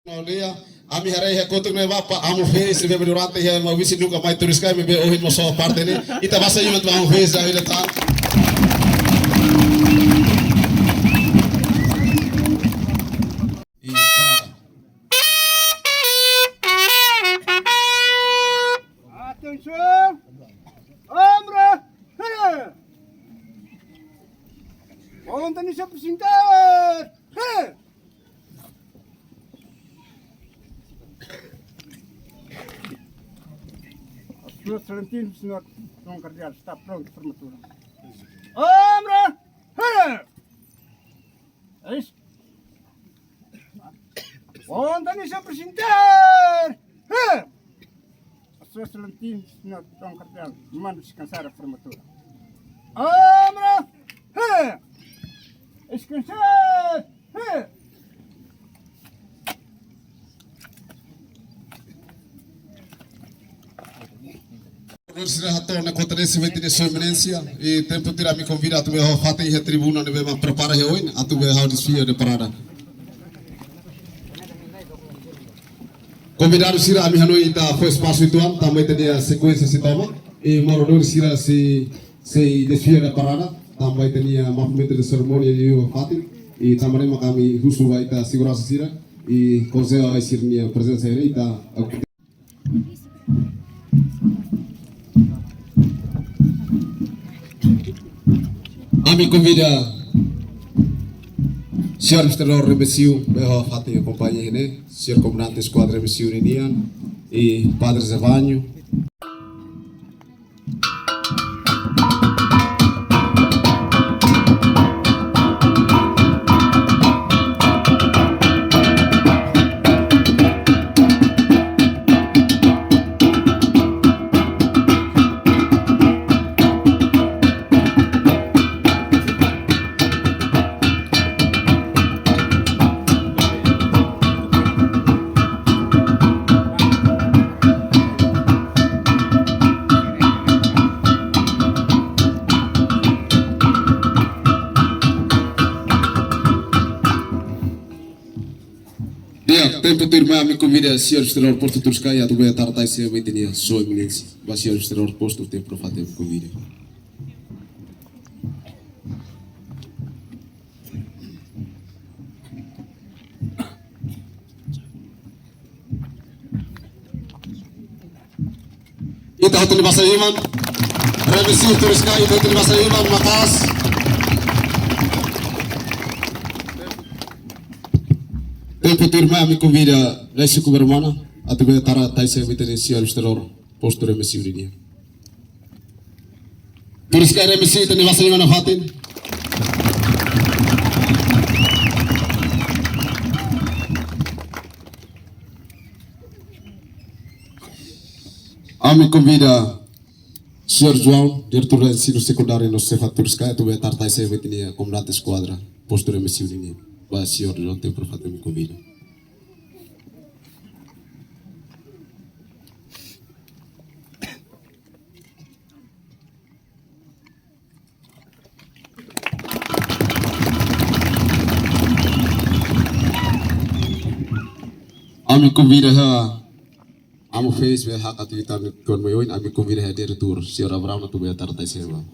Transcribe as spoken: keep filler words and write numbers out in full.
Aldeia, ami haree iha kotuk ne'e bapa, Amu Feis, ne'ebé durante iha Maubisse nunka mai Turiscai, ne'ebé ohin mós parte ne'e. Ita basa iman ba Amu Feis, dah ida tan. Atensaun! Ómbra! Hei! Konta ni se apresentar! Hei! Sua Exelénsia, Señór João Kardeál está prontu para formatura. Ómbra! Hei! Konta ni se apresentar! Hei! Sua Exelénsia, Señór João Kardeál manda descansar a formatura. Ómbra! Hei! Descansar! Hei! Sira hato'o ona konta ne'e, Sua Eminénsia, i tempu tuir ami konvida atu bá ho fatin iha tribuna ne'ebé mak prepara iha oin, atu bá halo desfile de parada. Konvidadu sira, ami hanoin ita fó espasu uitoan, tanba ita-nia sekuénsia sei tomak. I moradór sira sei, sei desfile de parada, tanba ita-nia movimentu de serimónia iha fatin. I tanba ne'e mak ami husu ba ita seguransa sira, i konsellu ai sira-nia prezensa iha ne'e, ita. Ami konvida Señór Administradór M S U, bá ho fatin akompaña iha ne'e, Señór Komandante Eskuadra M S U ninian, i Padre Zevanho. Di'ak, tempu tuirmai ami konvida Señór Administradór Postu Turiscai atu bá tara tasi iha ita-nia Sua Eminénsia. Ba Señór Administradór Postu, tempu ne'e fatin ami konvida. Ita hotu nia basa liman. Remisi Turiscai, ita hotu nia basa liman, maka'as. Tempu tuirmai ami konvida Gai Suku Bermana atu bá tara tasi iha ita-nia Señór Administradór Postu Remisi ninian. Turiscai Remisi, ita-nia basa liman nafatin. Ami konvida Señór João, Diretór Ensinu Sekundáriu no Sefa Turiscai, atu bá tara tasi iha ita-nia Komandante Eskuadra Postu Remisi ninian. Ba Señór João, tempu ne'e fatin ami konvida. Ami konvida iha Amu Feis, bá hakat ita-nia kon mai oin, ami konvida iha Diretór, Señór Abrão, atu bá tara tasi iha